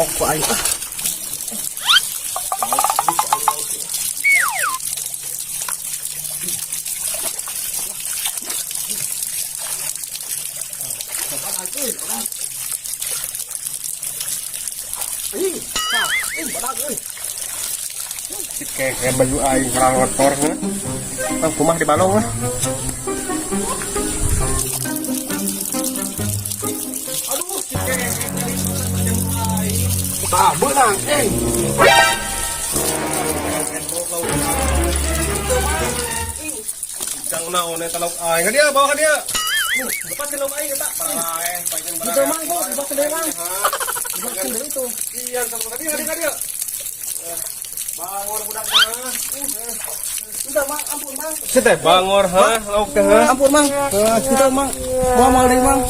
Oh, ku aing ah. Kayak baju aing kurang kotor heuh. Bang, kumah di balong lah. Aduh, si Tah, beunang, eh. Jang naon eta lauk aing. Ka dia bawa ka dia. Lepas ke lauk aing eta. Paraeh, paekeun Itu mang, bu, dibawa deui, Mang. Dibawa deui itu. Iya, sama ka dia, ka dia. Bangor budak teh. Udah, Mang, ampun, Mang. Si teh bangor ha, lauk teh ha. Ampun, Mang. Itu, Mang. Moal moal deui, Mang.